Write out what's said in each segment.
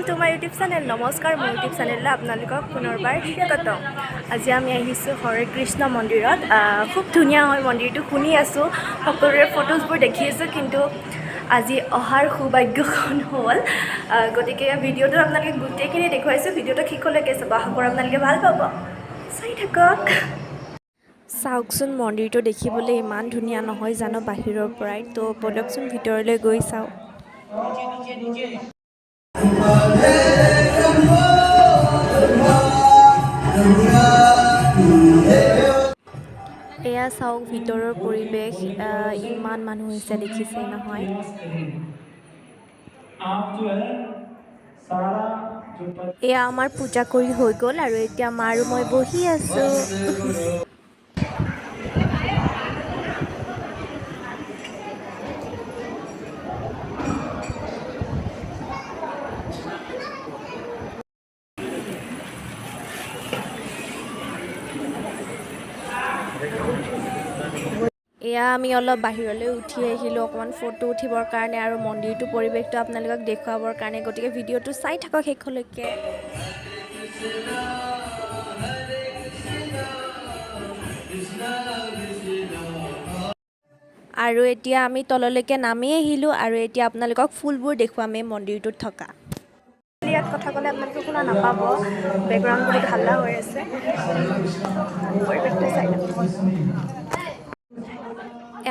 To my YouTube channel. নমস্কাৰ, মোৰ YouTube চেনেললৈ আপোনালোকক পুনৰবাৰ স্বাগতম। আজি আমি আহিছোঁ হৰে কৃষ্ণ মন্দিৰত। খুব ধুনীয়া হয় মন্দিৰটো, শুনি আছোঁ, সকলোৰে ফটোজবোৰ দেখি আছোঁ, কিন্তু আজি অহাৰ সৌভাগ্যখন হ'ল। গতিকে ভিডিঅ'টো আপোনালোকে গোটেইখিনি দেখুৱাইছোঁ। ভিডিঅ'টো শেষলৈকে চাব, আশা কৰোঁ আপোনালোকে ভাল পাব। চাই থাকক। চাওকচোন, মন্দিৰটো দেখিবলৈ ইমান ধুনীয়া নহয় জানো বাহিৰৰ পৰাই? তো ব'লকচোন, ভিতৰলৈ গৈ চাওঁ। এয়া চাওক ভিতৰৰ পৰিৱেশ। ইমান মানুহ হৈছে, দেখিছে নহয়? आप जो है सारा जो এয়া আমাৰ পূজা কৰি হৈ গ'ল আৰু এতিয়া মা আৰু মই বহি আছোঁ। এয়া আমি অলপ বাহিৰলৈ উঠি আহিলোঁ অকণমান ফটো উঠিবৰ কাৰণে আৰু মন্দিৰটোৰ পৰিৱেশটো আপোনালোকক দেখুৱাবৰ কাৰণে। গতিকে ভিডিঅ'টো চাই থাকক শেষলৈকে। আৰু এতিয়া আমি তললৈকে নামি আহিলোঁ আৰু এতিয়া আপোনালোকক ফুলবোৰ দেখুৱাম এই মন্দিৰটোত থকা। ইয়াত কথা ক'লে আপোনালোকে শুনা নাপাব, বেকগ্ৰাউণ্ড বহুত হাল্লা হৈ আছে। পৰিৱেশটো চাই লওক।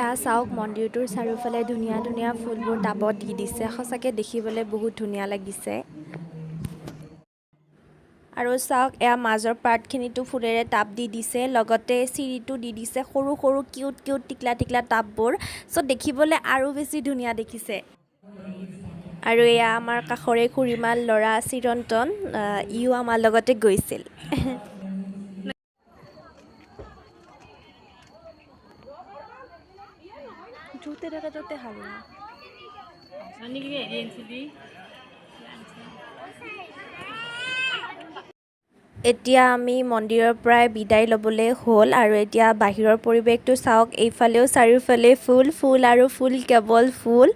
এয়া চাওক, মন্দিৰটোৰ চাৰিওফালে ধুনীয়া ধুনীয়া ফুলবোৰ টাবত দি দিছে। সঁচাকৈ দেখিবলৈ বহুত ধুনীয়া লাগিছে। আৰু চাওক, এয়া মাজৰ পাৰ্টখিনিতো ফুলেৰে টাব দি দিছে, লগতে চিৰিটো দি দিছে সৰু সৰু কিউট কিউট টিকলা টিকলা টাববোৰ। চ' দেখিবলৈ আৰু বেছি ধুনীয়া দেখিছে। আৰু এয়া আমাৰ কাষৰে খুৰীমাৰ ল'ৰা চিৰন্তন, ইও আমাৰ লগতে গৈছিল। য'তে থাকে ত'তে হাগো। এতিয়া আমি মন্দিৰৰ পৰাই বিদায় ল'বলৈ হ'ল আৰু এতিয়া বাহিৰৰ পৰিৱেশটো চাওক। এইফালেও চাৰিওফালে ফুল, ফুল আৰু ফুল, কেৱল ফুল।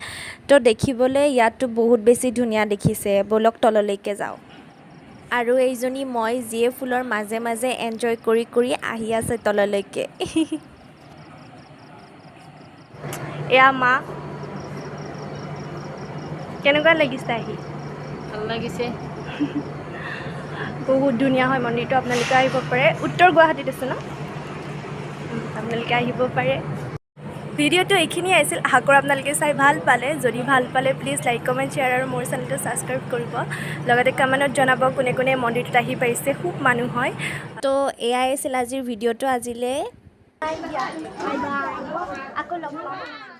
তো দেখিবলৈ ইয়াতো বহুত বেছি ধুনীয়া দেখিছে। ব'লক, তললৈকে যাওঁ। আৰু এইজনী মই, যিয়ে ফুলৰ মাজে মাজে এনজয় কৰি কৰি আহি আছে তললৈকে। এয়া মা, কেনেকুৱা লাগিছে আহি? ভাল লাগিছে। বহুত ধুনীয়া হয় মন্দিৰটো, আপোনালোকে আহিব পাৰে। উত্তৰ গুৱাহাটীত আছে ন? আপোনালোকে আহিব পাৰে। ভিডিঅ'টো এইখিনিয়ে আছিল। আশা কৰোঁ আপোনালোকে চাই ভাল পালে। যদি ভাল পালে, প্লিজ লাইক, কমেণ্ট, শ্বেয়াৰ আৰু মোৰ চেনেলটো ছাবস্ক্ৰাইব কৰিব। লগতে কমেণ্টত জনাব কোনে কোনে মন্দিৰটোত আহি পাইছে। খুব মানুহ হয়। তো এয়াই আছিল আজিৰ ভিডিঅ'টো। আজিলৈ আকৌ লগ পাম।